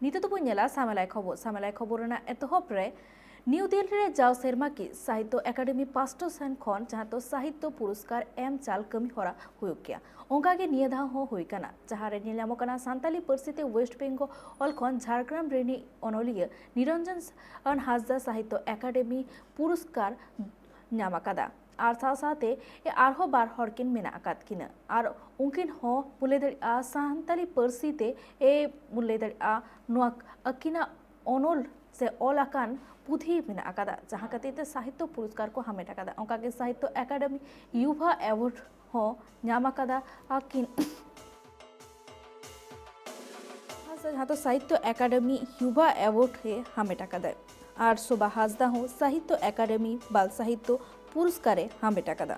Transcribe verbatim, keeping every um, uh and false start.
ᱱᱤᱛᱚᱜ ᱫᱚᱵᱚᱱ ᱧᱮᱞᱟ ᱥᱟᱢᱮᱞᱟᱭ ᱠᱷᱚᱵᱚᱨ᱾ ᱥᱟᱢᱮᱞᱟᱭ ᱠᱷᱚᱵᱚᱨ ᱨᱮᱱᱟᱜ ᱮᱛᱚᱦᱚᱵ ᱨᱮ ᱱᱤᱭᱩ ᱫᱤᱞᱞᱤ ᱨᱮ ᱡᱟᱣ ᱥᱮᱨᱢᱟ ᱜᱮ ᱥᱟᱦᱤᱛᱛᱚ ᱮᱠᱟᱰᱮᱢᱤ ᱯᱟᱥᱴᱟ ᱥᱮᱱ ᱠᱷᱚᱱ ᱡᱟᱦᱟᱸ ᱫᱚ ᱥᱟᱦᱤᱛᱛᱚ ᱯᱩᱨᱚᱥᱠᱟᱨ ᱮᱢ ᱪᱟᱞ ᱠᱟᱹᱢᱤ ᱦᱚᱨᱟ ᱦᱩᱭᱩᱜ ᱜᱮᱭᱟ᱾ ᱚᱱᱠᱟ ᱜᱮ ᱱᱤᱭᱟᱹ ᱫᱷᱟᱣ ᱦᱚᱸ ᱦᱩᱭ ᱠᱟᱱᱟ, ᱡᱟᱦᱟᱸ ᱨᱮ ᱧᱮᱞ ᱧᱟᱢᱚᱜ ᱠᱟᱱᱟ ᱥᱟᱱᱛᱟᱞᱤ ᱯᱟᱹᱨᱥᱤ ᱛᱮ ᱣᱮᱥᱴ ᱵᱮᱝᱜᱚᱞ ᱠᱷᱚᱱ ᱡᱷᱟᱲᱜᱨᱟᱢ ᱨᱤᱱᱤᱡ ᱚᱱᱚᱞᱤᱭᱟᱹ ᱱᱤᱨᱚᱧᱡᱚᱱ ᱦᱟᱸᱥᱫᱟ ᱥᱟᱦᱤᱛᱛᱚ ᱮᱠᱟᱰᱮᱢᱤ ᱯᱩᱨᱚᱥᱠᱟᱨ ᱧᱟᱢ ᱟᱠᱟᱫᱟ᱾ ᱟᱨ ᱥᱟᱶ ᱥᱟᱶᱛᱮ ᱟᱨᱦᱚᱸ ᱵᱟᱨ ᱦᱚᱲ ᱠᱤᱱ ᱢᱮᱱᱟᱜ ᱟᱠᱟᱫ ᱠᱤᱱᱟ, ᱟᱨ ᱩᱱᱠᱤᱱ ᱦᱚᱸ ᱵᱚᱱ ᱞᱟᱹᱭ ᱫᱟᱲᱮᱭᱟᱜᱼᱟ ᱥᱟᱱᱛᱟᱞᱤ ᱯᱟᱹᱨᱥᱤ ᱛᱮ ᱮ ᱵᱚᱱ ᱞᱟᱹᱭ ᱫᱟᱲᱮᱭᱟᱜᱼᱟ ᱱᱚᱣᱟ ᱟᱹᱠᱤᱱᱟᱜ ᱚᱱᱚᱞ ᱥᱮ ᱚᱞ ᱟᱠᱟᱱ ᱯᱩᱛᱷᱤ ᱢᱮᱱᱟᱜ ᱟᱠᱟᱫᱟ, ᱡᱟᱦᱟᱸ ᱠᱷᱟᱹᱛᱤᱨ ᱛᱮ ᱥᱟᱦᱤᱛᱛᱚ ᱯᱩᱨᱚᱥᱠᱟᱨ ᱠᱚ ᱦᱟᱢᱮᱴ ᱟᱠᱟᱫᱟ᱾ ᱚᱱᱠᱟᱜᱮ ᱥᱟᱦᱤᱛᱛᱚ ᱮᱠᱟᱰᱮᱢᱤ ᱭᱩᱵᱷᱟ ᱮᱣᱟᱨᱰ ᱦᱚᱸ ᱧᱟᱢ ᱟᱠᱟᱫᱟ ᱟᱹᱠᱤᱱ᱾ ᱡᱟᱦᱟᱸ ᱫᱚ ᱥᱟᱦᱤᱛᱛᱚ ᱮᱠᱟᱰᱮᱢᱤ ᱭᱩᱵᱷᱟ ᱮᱣᱟᱨᱰ ᱮ ᱦᱟᱢᱮᱴ ᱟᱠᱟᱫᱟᱭ᱾ ᱟᱨ ᱥᱳᱵᱷᱟ ᱦᱟᱸᱥᱫᱟ ᱦᱚᱸ ᱥᱟᱦᱤᱛᱛᱚ ᱮᱠᱟᱰᱮᱢᱤ ᱵᱟᱞ ᱥᱟᱦᱤᱛᱛᱚ ᱯᱩᱨᱚᱥᱠᱟᱨ ᱮ ᱦᱟᱢᱮᱴ ᱟᱠᱟᱫᱟ᱾